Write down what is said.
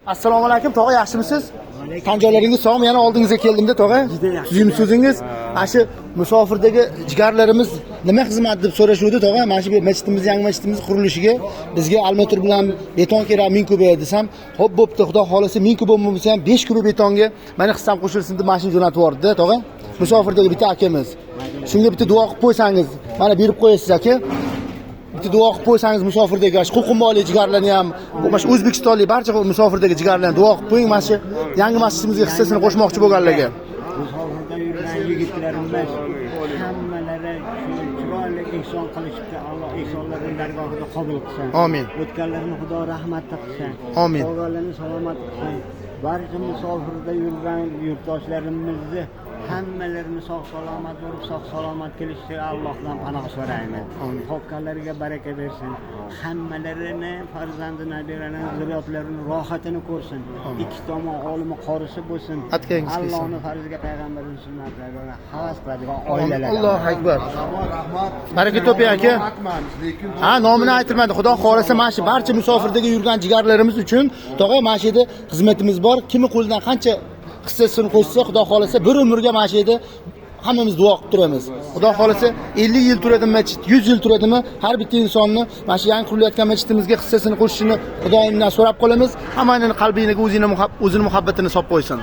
Assalomu alaykum tog'a, yaxshimisiz? Tan joylaringiz sog'mi? Yana oldingizga keldimda tog'a. Tuzimsizingiz. Mana shu musofirdagi jigarlarimiz nima xizmat deb so'rashuvdi tog'a. Mana shu masjidimiz, yangi masjidimiz qurilishiga bizga almatur bilan beton kerak 1000 kub desam, "Xo'p, bo'pti, xudo xolasa 1000 kub bo'lmasa ham 5 kub betonga mani hissam qo'shilsin" deb mashina jo'natib yubordi tog'a. Musofirdagi bitta akamiz. Shunga bitta duo qilib qo'ysangiz, mana berib qo'yasiz aka. Bitta duo qilib qo'ysangiz musofirdagi shu Qo'qonboylik jigarlarni ham, mana shu O'zbekistonlik barcha musofirdagi jigarlarni duo qilib qo'ying, mana shu yangi masjidimizga hissasini qo'shmoqchi bo'lganlarga. Musofirda yurgan yigitlarimiz hammalari shu chiroyli ehson qilishibdi. Alloh ehsonlarini dargohida qabul qilsin. Amin. O'tganlarini Xudo rahmatda qilsin. Amin. Qolganlarini salomat qilsin. Barcha musofirda yurgan yurtdoshlarimizni hammalarini sog' salomat bo'lib, sog' salomat kelishiga Allohdan panoh so'raymiz. Topganlariga baraka bersin. Hammalarini farzandi, nabiralarini, zurriyotlarini rohatini ko'rsin. Ikki tomon olimi qorisi bo'lsin. Atgangiz kelsin. Allohning farziga, payg'ambarning sunnatlariga havas qiladigan oilalar. Allohu akbar. Baraka toping aka. Ha, nomini aytilmadi. Xudo xolasa mana shu barcha musofirdagi yurgan jigarlarimiz uchun tog'a mana shu yerda xizmatimiz bor. Kimi qo'lidan qancha hissasini qo'shsa, Xudo xolasa bir umrga mana shu yerda hammamiz duo qilib turamiz. Xudo xolasa 50 yil turadimi masjid, 100 yil turadimi, har bitta insonni mana shu yangi qurilayotgan masjidimizga hissasini qo'shishini Xudoyimdan so'rab qolamiz. Hammaning qalbiga o'zini muhabbatini solib qo'ysin.